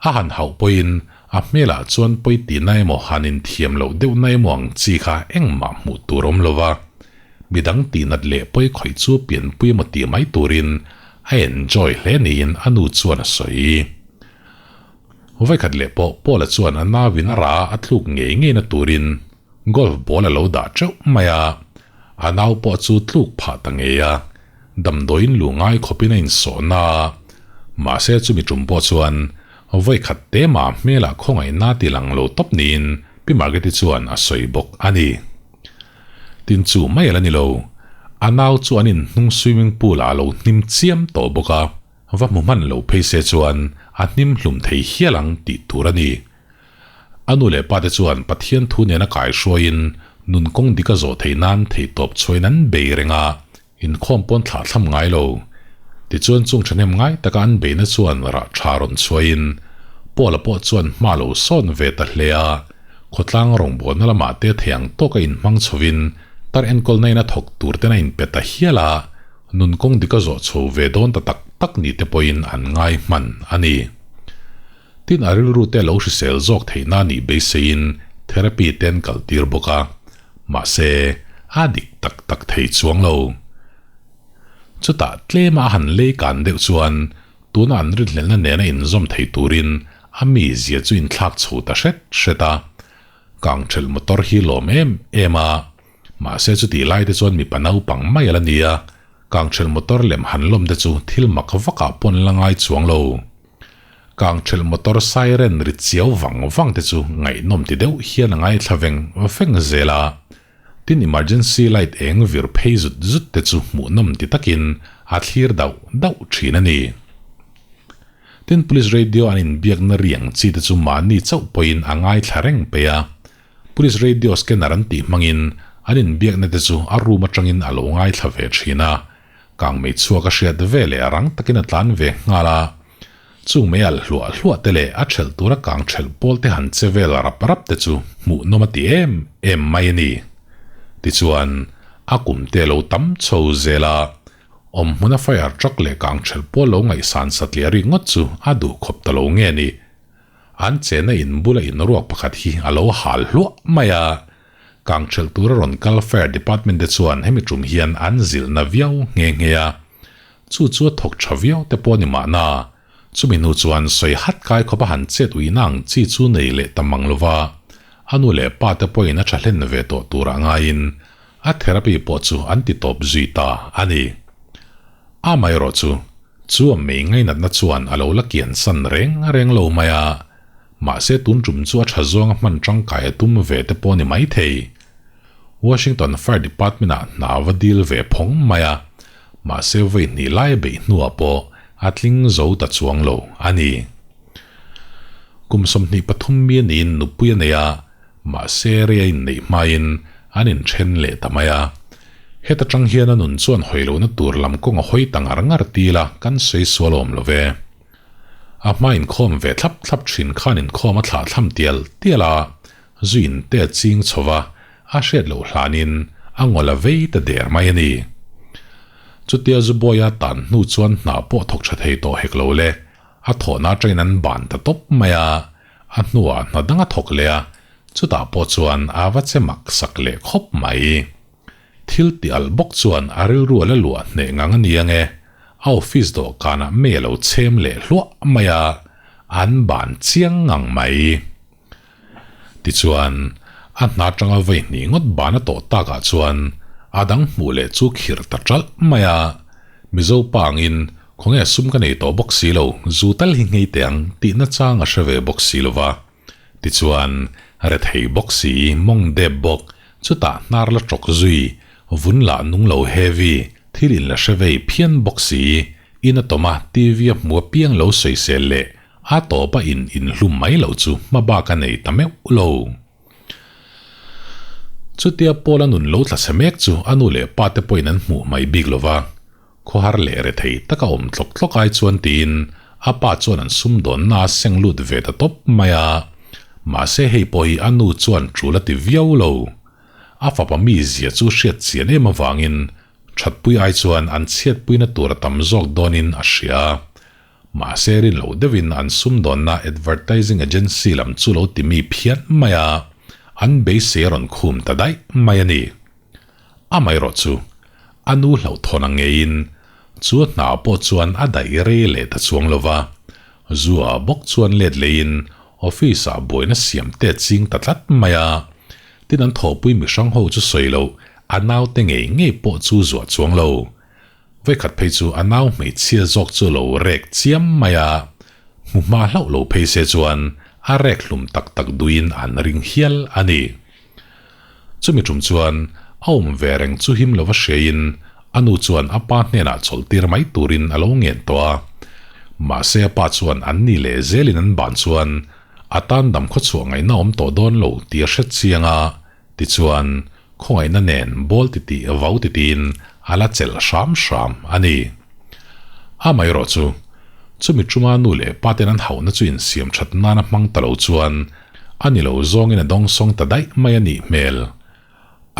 A han hauh pawhin a hmelah chuan pawi tihna emaw han inthiam loh deuhna emaw ang chi kha engmah hmuh tur awm lo va. Midang tihnat leh pawi khawih chu pianpui emaw tih mai turin a enjoy hle niin a nu chuan a sawi. Vawikhat leh pawh Paul-a chuan a nauin a rah a tluk ngei ngeina turin golf ball a lo dah teuh mai a, a nau pawh chu tluk phah ta ngei a, damdawiin lu ngai khawpin a insawhna a, mahse chumi tum pawh chuan vawikhat te mah hmelah khawngaihna ti lang lo tawp niin Pi Margaret-i chuan a sawi bawk a ni. Tin chu mai a la ni lo, a nau chu an inhnung swimming pool-ah a lo hnim chiam tawh bawk a. Va hmu hman lo phei se chuan a hnim hlum thei hial ang tih tur a ni. A nu leh pa te chuan Pathian thu nena kaihruaiin nun kawng dik a zawh theih nan theihtawp chhuain an bei reng a, inkhawm pawn thlah thlam ngai lo. Tichuan chung thahnem ngai taka an beihna chuan rah tha rawn chhuahin Paula pawh chuan hma lo sawn ve ta hle a, khawtlang rawngbawlna lamah te thei ang tawka inhmang chhovin tar enkawlna in a thawk tur ten a inpe ta hial a, Nun kawng dik a zawh chho ve dawn ta tak tak ni te pawhin an ngai hman a ni. Tin a rilru te lo hrisel zawk theih na nih beiseiin therapy te an kal tir bawk a, mahse a dik tak tak thei chuang lo. Chutah tlema a han lei kan deuh chuan tuna an rinhlelhna nena inzawm thei turin a mizia chu inthlak chho ta hret hret a, kangthelh motor hi lawm em em a, Mahse chutih lai te chuan mipa naupang mai a la ni a, kangthelh motor lem han lawm te chu thil mak vakah pawn la ngai chuang lo. Kangthelh motor siren ri chiau vang vang te chu ngaihnawm ti deuh hian a ngaithla veng veng zel a, tin emergency light eng vir phei zut zut te chu hmuhnawm ti takin a thlir dauh dauh thin a ni. Tin police radio an inbiakna riang chi te chu mahni chauh pawhin a ngaithla reng pei a, Police radio scanner an tih hmangin an inbiakna te chu a room atangin a lo ngaithla ve thin a, kangmei chhuak a hriat ve leh a rang takin a tlan ve nghal a. Chung mei alh hluah hluah te leh a thelh tura kang thelh pawl te han che vel rap rap te chu hmuhnawm a ti em em mai a ni. Tichuan, a kum te a lo tam chho zel a, awm hmuna fire truck leh kang thelh pawl lo ngaihsan satliah rikngawt chu a duh khawp ta lo nge ni. An chenna in bula in ruak pakhat hi a lo hal hluah mai a, kangthelh tura rawn kal Fire Department te chuan hemi tum hian an zilhna viau nghe nghe a. Chu chu a thawk tha viau te pawh a ni mahna. Chumi hnu chuan sawi hat kai khawp a han chet uina ang chi chu nei leh ta mang lova, a nu leh pa te pawhin a tha hlen ve tawh turah ngaiin a therapy pawh chu an ti tawp zui ta a ni. Amaherawh chu, chu a mei ngainatna chuan a lo la kian san reng reng lo mai a, mahse tun tum chu a tha zawnga hman tangkai a tum ve te pawh a ni maithei. Washington Fire Department-ah hna va dil ve phawng mai a, mahse vawi hnih lai a beih hnuah pawh a tling zo ta chuang lo a ni. Kum 23 mi a niin nupui a nei a, mahse rei a inneih hmain an inthen leh ta mai a. Heta tang hian a nun chuan hawi lohna tur lam kawng a hawi ta ngar ngar til a, kan sawi sual awm lo ve. A hma inkhawm ve thlap thlap thin khan inkhawm a thlah thlam tial tial a, zu in te a ching chho va, a hriat loh hlanin a ngawl a vei ta der mai a ni. Chutia Zubawi-a tan hnu chuan hna pawh thawk tha thei tawh hek lo le, a thawhna atangin an ban ta tawp mai a, a hnuah hna dang a thawk leh a, chutah pawh chuan a va che mak sak leh khawp mai. Thil ti alh bawk chuan a rilru a la luah hneh ngang a ni ange, a office dawhkanah mei a lo chhem leh hluah mai a, an ban chiang ngang mai. Tichuan, a hna atanga vawi hnih ngawt ban a tawh takah chuan a dang hmuh leh chu khirh ta ṭalh mai a. Mizo pa angin, Khawnge sum ka nei tawh bawk si lo, zu tal hi nghei teh ang tih nachang a hre ve bawk si lo va. Tichuan, rethei bawk si, mawng dep bawk, chutah hnar la ṭawk zui, vun lah nung lo heavy, thil in la hre vei phian bawk si, in a tawm a, TV a hmu apiang lo sawisel leh A tawpa in inhlum mai loh chu hma bak a nei ta meuh lo. Chutia Paula nun lo tla chhe mek chu a nu leh pa te pawhin an hmuh mai bik lo va, khawhar leh rethei taka awm tlawk tlawk ai chuan tiin a pa chuan an sumdawnna a seng lut ve ta tawp mai a. Mahse hei pawh hi a nu chuan tul a ti viau lo. A fapa mizia chu hriat chian em avangin thatpui ai chuan an chhiatpuina tur a tam zawk dawnin a hria. Mahse rin loh deuhin an sumdawnna advertising agency lam chu lo ti mi phian mai a, an beisei a rawn khum ta daih mai a ni. Amaherawh chu, a nu hlauhthawn ang ngeiin chu a hna pawh chuan a daih rei leh ta chuang lo va, Zua bawk chuan let leiin office ah buaina siam te ching ta tlat mai a, tin an thawhpui mihrang ho chu sawi loh a naute ngei ngei pawh chu zuah chuang lo. Vawikhat phei chu a nau hmeichhia zawk chu lo rek chiam mai a, hmu hma hlauh lo phei se chuan a rek hlum tak tak duhin an ring hial a ni. Chumi tum chuan a awm ve reng chu him lova hriaiin a nu chuan a pa hnenah chawlh tir mai turin a lo ngen tawh a. Mahse a pa chuan an ni leh zelin an ban chuan a tan dam khawchhuah ngaihna awm tawh dawn lo tih a hre chiang a, Tichuan, khawngaihna nen ball titih vau titiin a la chelh hram hram a ni. Amaherawh chu, chumi tuma nu leh pa ten an hauhna chu insiam that nana hmang ta lo chuan a ni lo zawngin a dawngsawng ta daih mai a nih hmel.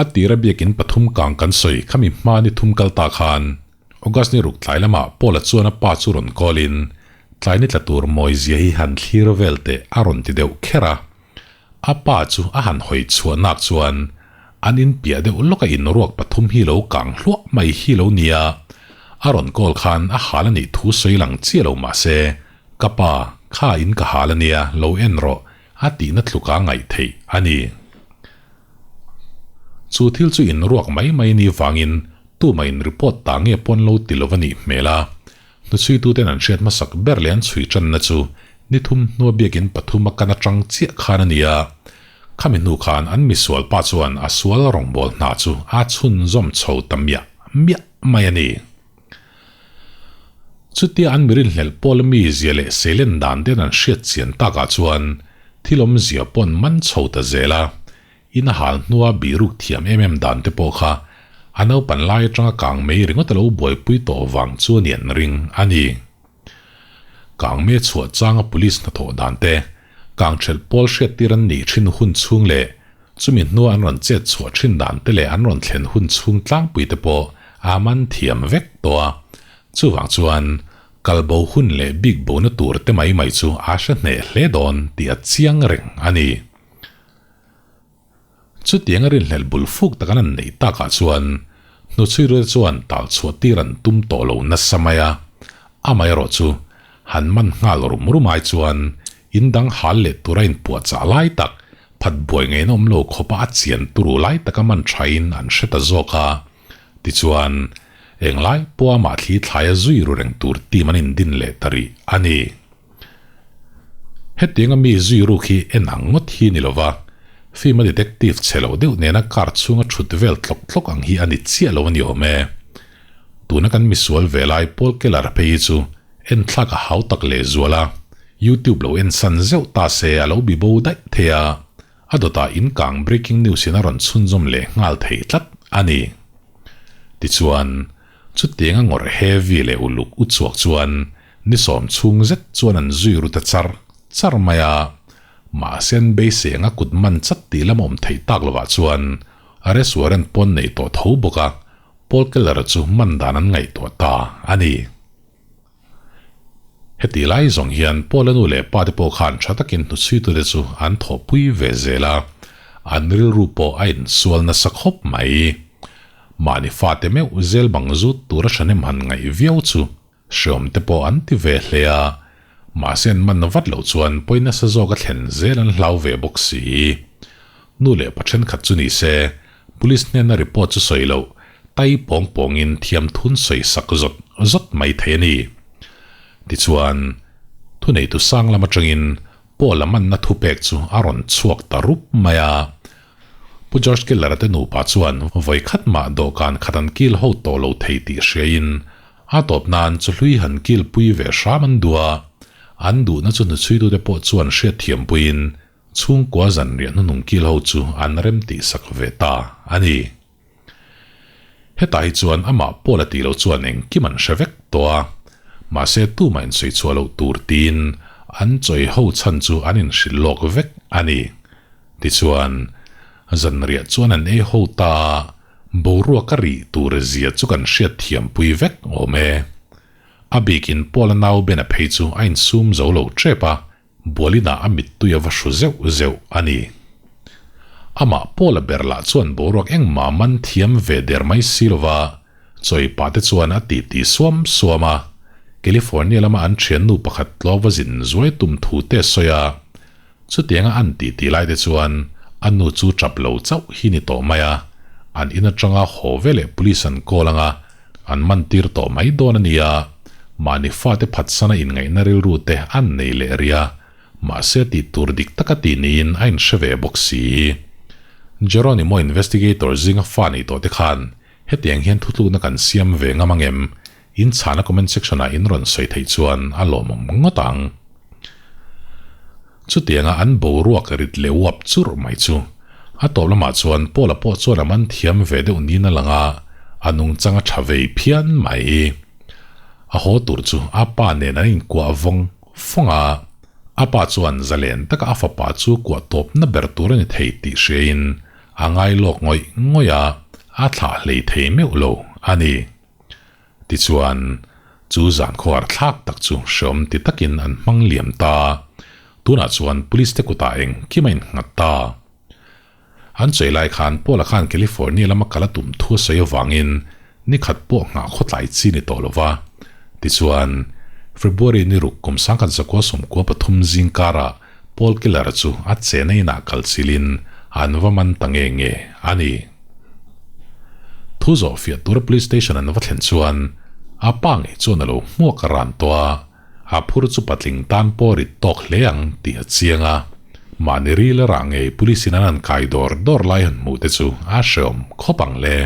A tira biakin pathum kang kan sawi khami hma ni thum kal ta khan August ni ruk tlai lamah Paula chuan a pa chu rawn call-in tlai ni tla tur mawizia hi han thlir vel teh a rawn ti deuh kher a. A pa chu a han hawi chhuah nak chuan an in piah deuh lawka inruak pathum hi lo kang hluah mai hi lo nia. A rawn call khan a hal a nih thu sawi lang chiah lo mah se, Ka pa, kha in ka hal a nia, lo en rawh, a tihna tluka ngaih theih a ni. Chu thil chu inruak mai mai ni vangin tumah in report ta nge pawn lo ti lo a nih hmel a. Hnuchhuituten an hriat hmasak ber leh an chhui tanna chu ni thum hnua biakin pathum a kan atang chiah khan a ni a. Khami hnu khan an misual pa chuan a sual rawngbâwl hna chu a chhunzawm chho ta miah miah mai a ni. Chutia an mirinhlelh pawl mi zia leh seilen dan ten an hriat chian takah chuan thil awmzia pawn man chho ta zel a. In a hal hnua bihruk thiam em em dan te pawh kha a naupan lai atanga kang mei ringawt a lo buaipui tawh vang chu a ni an ring a ni. Kang me chhuah changa police hnathawh dan te, kang thelh pawl hriattir an nih thin hun chhung leh chumi hnua an rawn chet chhuah thin dan te leh an rawn thlen hun chhung tlangpui te pawh a man thiam vek tawh a. Chuvang chuan kal bo hun leh bik bona tur te mai mai chu a hre hneh hle dawn tih a chiang reng a ni. Chutianga rinhlelh bul fuk tak an an neih takah chuan Hnuchhuirute chuan tal chhuah tir an tum tawh lo nasa mai a, amaherawh chu han man nghal rum rum ai chuan in dang hal leh tura inpuahchah lai tak, phat buai ngeiin awm lo khawpa a chian turu lai taka man thain an hre ta zawk a. Tichuan, englai pawha mah thli thlaia zui ru reng tur team an indin leh ta rih a ni. Hetianga mi zui ruk hi en ang ngawt hi ni lova, film a detective chhe loh deuh nena car chhunga thut vel tlawk tlawk ang hi a ni chiah lo a ni awm e. Tuna kan misual ve lai Paul Keller phei hi chu en thlak a hau tak leh zual a, YouTube lo en san zeuh ta se a lo bi bo daih thei a, a dawtah in kang breaking news in a rawn chhunzawm leh nghal thei tlat a ni. Tichuan, chutianga ngawrh heavy leh uluk u chhuak chuan Ni sawm chhung zet chuan an zui ru ta char char mai a, mahse an beisei anga kut man chat tih lam awm theih tak lovah chuan arrest warrant pawn nei tawh tho bawk a, Paul Keller chu man dan an ngaihtuah ta a ni. Heti lai zawng hian Paul-a nu leh pa te pawh khan tha takin hnuchhuitute chu an thawhpui ve zel a, an rilru pawh a insual nasa khawp mai. Mahni fate meuh zel bang zut tura thahnem han ngaih viau chu Hreawm te pawh an ti ve hle a, mahse an man vat loh chuan pawi nasa zawk a thlen zel an hlau ve bawk si. Nu leh pa thenkhat chu ni se, police hnena report chu sawi loh, tai pawng pawngin thiam thun sawi sak zawt zawt mai thei a ni. Tichuan, thuneitu sang lam atangin Paul a manna thupek chu a rawn chhuak ta rup mai a. Pu George Keller-a te nupa chuan vawi khat mah dawhkan khat an kil ho tawh lo thei tih hriain a tawp nan chu hlui han kil pui ve hram an duh a, an duhna chu hnuchhuitute pawh chuan hriatthiampuiin chhungkua zanriah hnuhnung kil ho chu an rem tihsak ve ta a ni. Hetah hi chuan amah Paul a tih loh chuan engkim an hre vek tawh a, mahse tumah insawi chhuah loh tur tiin an chawi ho chhan chu an inhrilh lawk vek a ni. Tichuan, zanriah chuan an ei ho ta a, boruak a rih tur zia chu kan hriat thiampui vek awm e. A bikin Paul-a nau Ben-a phei chu a insum zo lo tep a, Bualinah a mittui a va hru zeuh zeuh a ni. Amah Paul-a ber lah chuan boruak engmah man thiam ve der mai si lova, chawi pah te chuan a titi suam suam a. California lama an thiannu pakhat tlawk va zin zuai tum thu te a sawi a. Chutianga an titi lai te chuan a nu chu tap lo chauh hi ni tawh mai a, an in atanga haw veleh police an call anga an man tir tawh mai dawn a nia, mahni fate phatsana inngaihna rilru te an nei leh rih a, mahse tih tur dik taka tih niin a inhre ve bawk si. Jeronimo investigator zinga fa nei tawh te khan hetiang hian thutlukna kan siam ve ngam angem? In chhana comment section ah in rawn sawi theih chuan a lawmawm ngawt ang. Chutianga an boruak rit leh uap churh mai chu a tawp lamah chuan Paula pawh chuan a man thiam ve deuh niin a lang a, a nungchang a tha vei phian mai. A haw tur chu a pa nen an inkuah vawng vawng a, a pa chuan zalen taka a fapa chu kuah tawpna ber tur a ni thei tih hriain a ngai lawk ngawih ngawih a, a thlah hlei thei meuh lo a ni. Tichuan, chu zan khuar thlak tak chu hreawm ti takin an hmang liam ta. Tunah chuan police te kutah engkim a innghat ta. An chawi lai khan Paula khan California lama kal a tum thu a sawi avangin ni khat pawh nghah khawtlai chi ni tawh lova. Tichuan, February ni ruk kum 1993 zing karah Paul Keller chu a chena inah kal chilin an va man ta nge nge a ni. Thu zawh fiah tura police station an va thlen chuan a pa ngei chuan a lo hmuak a ran tawh a, a phur chu patling tan pawh rit tawk hle ang tih a chiang a. Mahni ril a rah ngei police in an han kai dawr dawr lai han hmuh te chu a hreawm khawp ang le.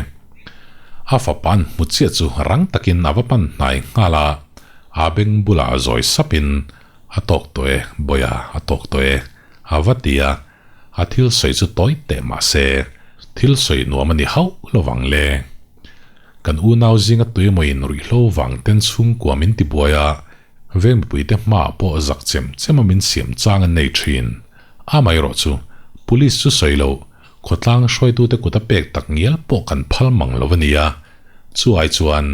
A fapa an hmu chiah chu rang takin a va pan hnai nghal a, a beng bulah zawi sapin A tawk tawh e, Bawia, a tawk tawh e, a va ti a, a thil sawi chu tawi teh mah se, thil sawi nuam a ni hauh lo vang le. Kan unau zinga tuimawiin ruihhlo vang ten chhungkua min ti buai a, veng mipuite hmaah pawh zak chem chem a min siam chang an nei thin. Amaherawh chu, police chu sawi loh, khawtlang hruaitute kut a pek tak ngial pawh kan phal mang lo a nia. Chu ai chuan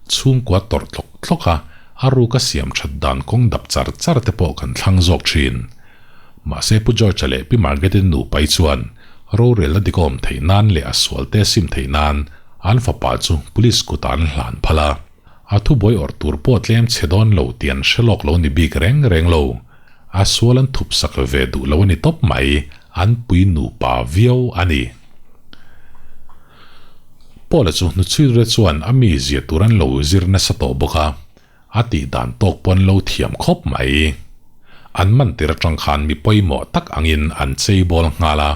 chhungkua tawrh tlawk tlawk a, a ruka siam that dan kawng dap char char te pawh kan thlang zawk thin. Mahse Pu George-a leh Pi Margaret-i nupai chuan rorelna dikawm theih nan leh a sual te sim theih nan An fapa chu police kutah an hlan phal a, a thubuai awrh tur pawh tlem chhe dawn lo tih an hre lawk lo ni bik reng reng lo. A sual an thup sak ve duh lo a ni tawp mai, an pui nupa viau a ni. Paula chu hnuchhuiture chuan a mi zia tur an lo zir nasa tawh bawk a, a tih dan tawk pawh an lo thiam khawp mai. An man tir atang khan mi pawimawh tak angin an chei bawl nghal a,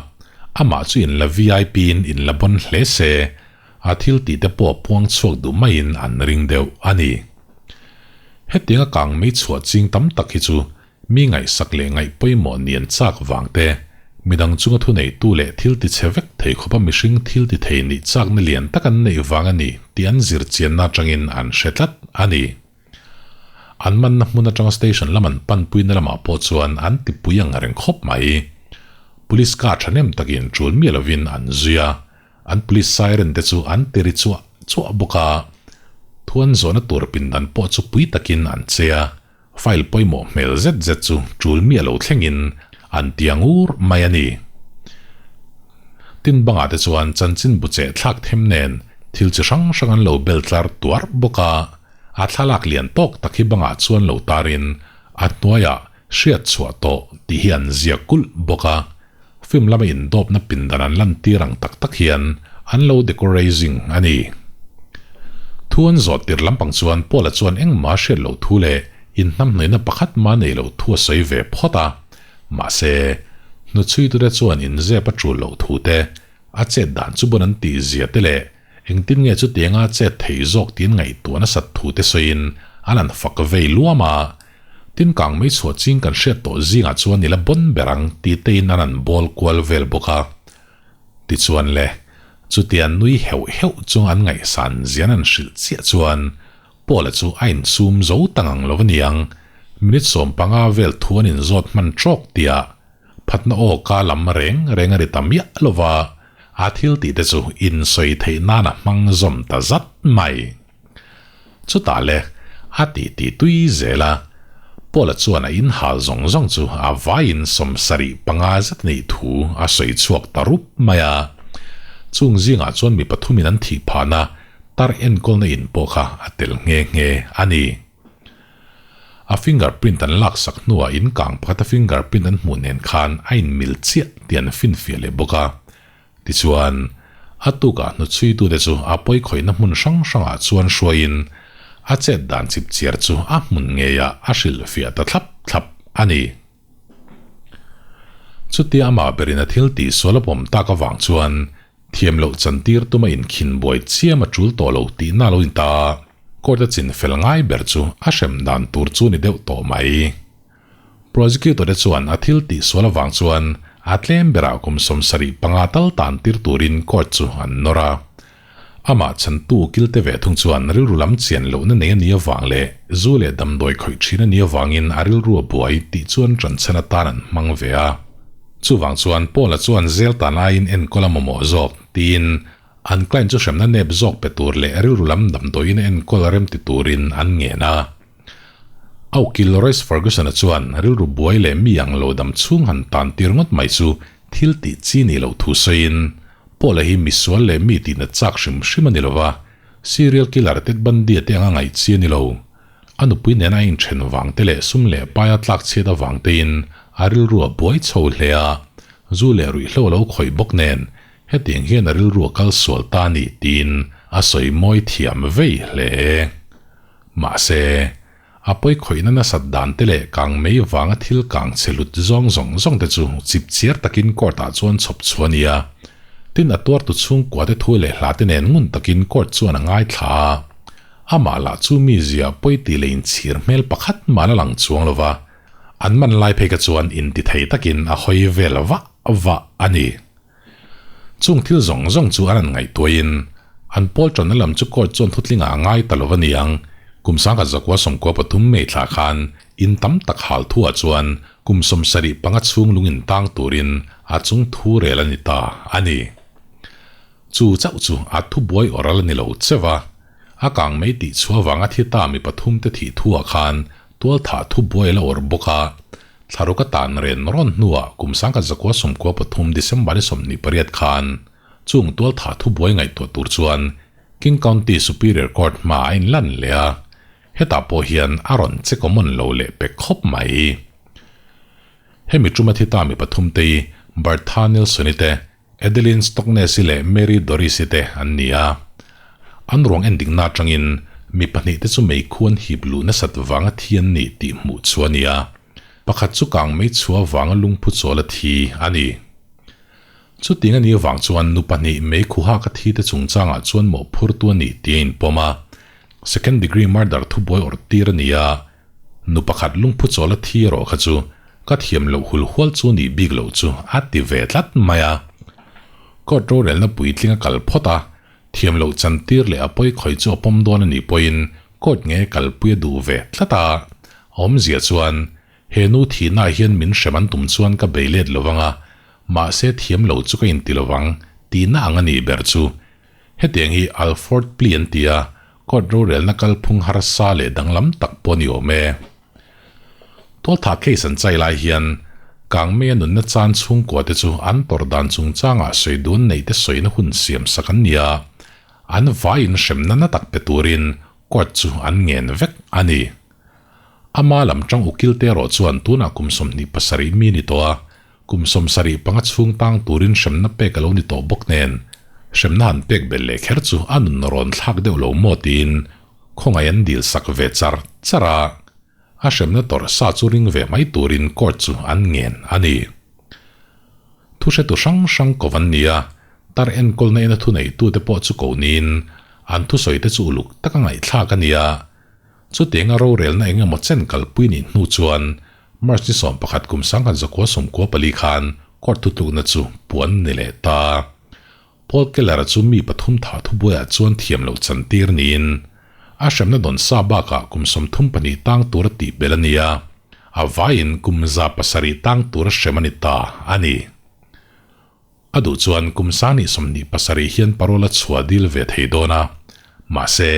amah chu in la vip in in la bon hle se, a thil tih te pawh puang chhuak duh maiin an ring deuh a ni. Hetianga kang mei chhuah ching tam tak hi chu Mi ngaihsak leh ngaih pawimawh nian chak vang te, midang chunga thuneitu leh thil ti chhe vek thei khawpa mihring thil ti thei nih chakna lian tak an neih vang a ni tih an zir chianna atangin an hre tlat a ni. An manna hmun atanga station lam an panpuina lamah pawh chuan an tipui ang reng khawp mai. Police car thahnem takin tul miah lovin an zui a, An police siren te chu an ti ri chuah chuah bawk a, thuan zawhna tur pindan pawh chu pui takin an che a, file pawimawh hmel zet zet chu tul miah lo thlengin an ti ang ur mai a ni. Tin bangah te chuan chanchin bu cheh thlak them nen thil chi hrang hrang an lo bel tlar tuar bawk a, a thlalak lian tawk tak hi bangah chuan lo tarin a hnuaiah hriat chhuah tawh tih hi an ziak kulh bawk a. Film lama indawpna pindan an lantir ang tak tak hian an lo decorazing a ni. Thu an zawh tir lampang chuan Paula chuan engmah hriat loh thu leh inhnamhnawihna pakhat mah nei loh thu a sawi ve phawt a. Mahse, hnuchhuitute chuan inzep a tul loh thu te, a chet dan chu bon an tih zia te leh engtin nge chutianga chet theih zawk tiin ngaihtuah nasat thu te sawiin an han fak vei luam a. Tin kang mai chhuah ching kan hriat tawh zingah chuan i la bon ber ang ti tein an an bawl kual vel bawk a. Tichuan le, chutia nui heuh heuh chung an ngaihsan zian an hrilh chiah chuan Paula chu a insum zo ta ngang lo a niang, minute 15 vel thu an inzawt hman trawk tia phatna aw ka lam reng reng a ri ta miah lo va, a thil tih te chu insawi theih nan a hmang zawm ta zat mai. Chutah le, a ti ti tui zel a. Paula chuan a inhal zawng zawng chu a vaiin 75 zet a nih thu a sawi chhuak ta rup mai a. Chung zingah chuan mi pathumin an thih phahna tar enkawlna in pawh kha a tel nghe nghe a ni. A fingerprint an laksak hnuah in kang pakhata fingerprint an hmuh nen khan a inmil chiah tih an finfiah leh bawk a. Tichuan, a tukah hnuchhuitute chu a pawikhawihna hmun hrang hrangah chuan hruaiin a chet dan chipchiar chu a hmun ngeiah a hrilhfiah ta thlap thlap a ni. Chutia amah berin a thil tihsual a pawm tak avang chuan thiam loh chantir tuma inkhin buai chiam a tul tawh lo tihna lo in ta a, court a chinfel ngai ber chu a hrem dan tur chu ni deuh tawh mai. Prosecutor te chuan a thil tihsual avang chuan a tlem berah kum 75 tal tan tir turin court chu an nawr a. Amah chhantu ukil te ve thung chuan rilru lam chian lohna nei a nih avang leh zu leh damdawi khawih thin a nih avangin a rilru a buai tih chuan ṭanchhan atan an hmang ve a. Chuvang chuan Paula chuan zel tan aiin enkawl a mamawh zawk tiin an client chu hremna nep zawk pe tur leh rilru lam damdawiin a enkawl rem ti turin an ngen a. A ukil Royce Ferguson-a chuan rilru buai leh mi ang lo dam chhung han tan tir ngawt mai chu thil tih chi ni loh thu sawiin, Paula hi misual leh mi tihna chak hrim hrim a ni lova, serial killer Ted Bundy-a te anga ngaih chi a ni lo. A nupui nena a inthen vang te leh sum leh paia tlak chhiat avang tein a rilru a buai chho hle a, zu leh ruihhlo a lo khawih bawk nen hetiang hian a rilru a kal sual ta a ni tiin a sawi mawi thiam vei hle. Mahse, a pawi khawihna nasat dan te leh kang mei vanga thil kang chhe hlut zawng zawng zawng te chu chip chiar takin court ah chuan chhawp chhuah a ni a. Tin, a tuartu chhungkua te thu leh hla te nen ngun takin court chuan a ngaithla a. Amah lah chu mi zia pawi tih leh inchhir hmel pakhat mah la lang chuang lo va, an man lai phei kha chuan inti thei takin a hawi vel vah vah a ni. Chung thil zawng zawng chu an han ngaihtuahin an pawl tanna lam chu court chuan thutlingah a ngai ta lo a niang. Kum 1993 May thla khan in tam tak hal thuah chuan kum 75 chhung lung in tang turin a chung thu rel a ni ta a ni. Chu chauh chu a thubuai awrh a la ni lo cheu a. A kang mai tih chhuah vanga thi ta mi pathum te thih thuah khan tualthah thubuai a la awrh bawk a. Thlaruk a tan ren rawn hnuah kum 1993 December ni 28 khan chung tualthah thubuai ngaihtuah tur chuan King County Superior Court hmaah a inlan leh a, hetah pawh hian a rawn che common lo leh pek khawp mai. Hemi tuma thi ta mi pathumte hi Bertha Nelson-i te, Adeline Stockness-i leh Mary Doris-i te an ni a. An ruang endikna atangin mi pahnihte chu meikhu an hip luh nasat vanga thi an ni tih hmuh chu a ni a, pakhat chu kang mei chhuah vanga lungphu chawl a thi a ni. Chutiang a nih avang chuan nu pahnih meikhu hak a thi te chungchangah chuan mawhphurtu a ni tih a inpawm a, second degree murder thubuai awrh tir a ni a, Nu pakhat lungphu chawl a thi erawh kha chu ka thiam loh hul hual chu nih bik loh chu a ti ve tlat mai a. Court rorelna puitling a kal phawt a, thiam loh chantir leh a pawi khawih chu a pawm dawn a nih pawhin court nge kalpui a duh ve tlat a. Awmzia chuan he nu thihnaah hian min hrem an tum chuan ka bei let lo vang a, mahse thiam lo chu ka inti lo vang tihna ang a nih ber chu. Hetiang hi Alford Plea an ti a, Court rorelna kalphung harsa leh danglam tak pawh a ni awm e. Tualthah case an chai lai hian Kangmei a nunna chan chhungkua te chu an tawrh dan chungchangah sawi dun neih te sawina hun siam sak an ni a, an vaiin hremna na tak pe turin court chu an ngen vek a ni. Ama lam tang ukil te erawh chuan tunah kum 27 mi ni tawh a, Kum 75 chhung tang turin hremna pek a lo ni tawh bawk nen, hremna han pek belh leh kher chu a nun rawn thlak deuh lo maw tiin khawngaih an dil sak ve char char a, a hremna tawrh sa chu ring ve mai turin court chu an ngen a ni. Thuhretu hrang hrang ko an ni a, tar enkawlna ina thuneitute pawh chu ko niin an thusawite chu uluk taka ngaihthlak a ni a, chutianga rorelna eng emaw chen kalpui nih hnu chuan March ni 11 kum 1994 khan court thutlukna chu puan ni leh ta. Paul Keller-a chu mi pathum thah thubuaiah chuan thiam loh chantir niin a hremna dawn sa bakah kum 32 tang tura tih belh a ni a, a vaiin kum 700 tang tura hrem a ni ta a ni. A duh chuan kum 2027 hian parole a chhuah dil ve thei dawn a, mahse,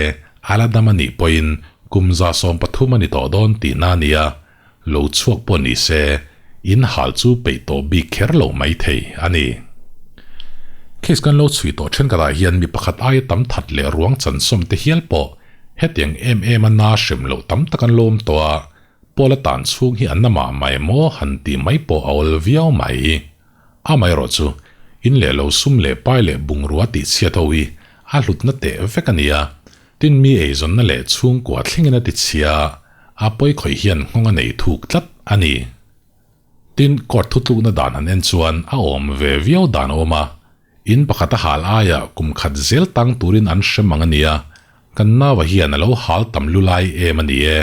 a la dam a nih pawhin kum 130 a ni tawh dawn tihna a ni a, lo chhuak pawh ni se, in hal chu peih tawh bik kher lo mai thei a ni. Case kan lo chhui tawh thenkhatah hian mi pakhat aia tam that leh ruang chansawm te hial pawh hetiang em em a na hrem loh tam tak an lo awm tawh a, Paul a tan chhung hi an na mah mai maw han tih mai pawh a awl viau mai. Amaherawh chu, in leh lo sum leh pai leh bungrua tih chhiat ho hi a hlutna teh vek a ni a, tin mi eizawnna leh chhungkua thlengin a ti chhia a, a pawi khawih hian nghawng a nei thuk tlat a ni. Tin, court thutlukna dan han en chuan a awm ve viau dan a awm a, in pakhat a hal aia kum khat zel tang turin an hrem ang a ni a, kan naua hian a lo hal tam lu lai em a ni e.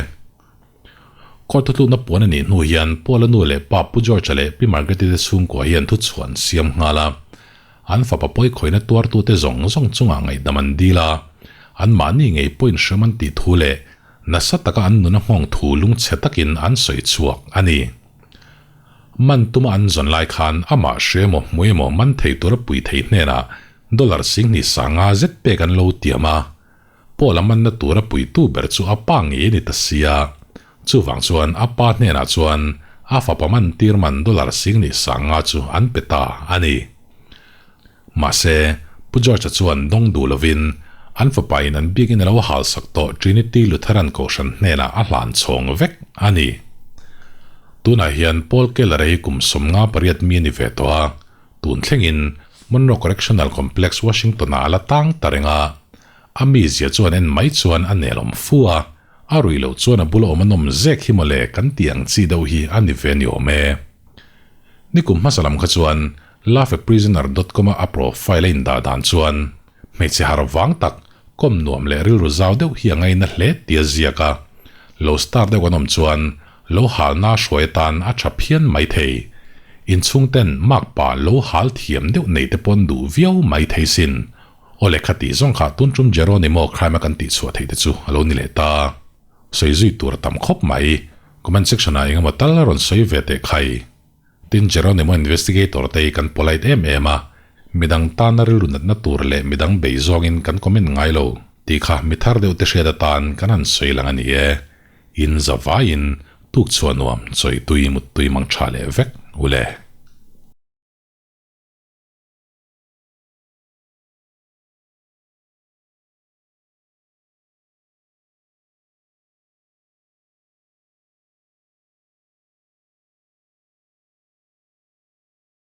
Court thutlukna puan a nih hnu hian Paula nu leh pa Pu George-a leh Pi Margaret-i te chhungkua hian thuchhuah an siam nghal a. An fapa pawikhawiina tuartute zawng zawng chungah ngaihdam an dil a, anmahni ngei pawhin hrem an tih thu leh nasa taka an nuna nghawng thu lungchhe takin an sawi chhuak a ni. Man tuma an zawn lai khan amah hre emaw hmu emaw man thei tura pui thei hnenah dollar 2500 zet pek an lo tiam a. Paul a manna tura puitu ber chu a pa ngei a ni ta sia. Chuvang chuan a pa hnenah chuan a fapa man tir man dollar 2500 chu an pe ta a ni. Mahse, Pu George-a chuan dawng duh lovin an fapa in an biakin a lo halsak tawh Trinity Lutheran Kohhran hnenah a hlan chhawng vek a ni. Tunah hian Paul Keller-a hi kum 58 mi a ni ve tawh a, tun thlengin Monroe Correctional Complex, Washington-ah a la tang ta reng a. A mizia chuan en mai chuan a nelawm fu a, a ruih loh chuan a bula awm a nawm zek hi mawle kan tih ang chi deuh hi a ni ve ni awm e. Nikum hmasa lam kha chuan loveaprisoner dot com a a profile a indah dan chuan hmeichhe har vang tak, kawm nuam leh rilru zau deuh hi a ngaina hle tih a ziak a, lo star deuh kan awm chuan lo halna hruai atan a tha phian mai thei. Inchhung ten makpa lo hal thiam deuh nei te pawn duh viau mai thei sin. Aw lehkha tih zawng kha tun tum Jeronimo crime a kan tih chhuah theih te chu a lo ni leh ta. Sawi zui tur a tam khawp mai. Comment section ah engemaw tal a rawn sawi ve teh khai. Tin Jeronimo investigator te hi kan polite em em a, midang tana rilru natna tur leh midang bei zawngin kan comment ngai lo tih kha mi thar deuh te hriat atan kan han sawi lang a ni e. In za vaiin tuk chhuah nuam chawi tui mut tui mang tha leh vek ule.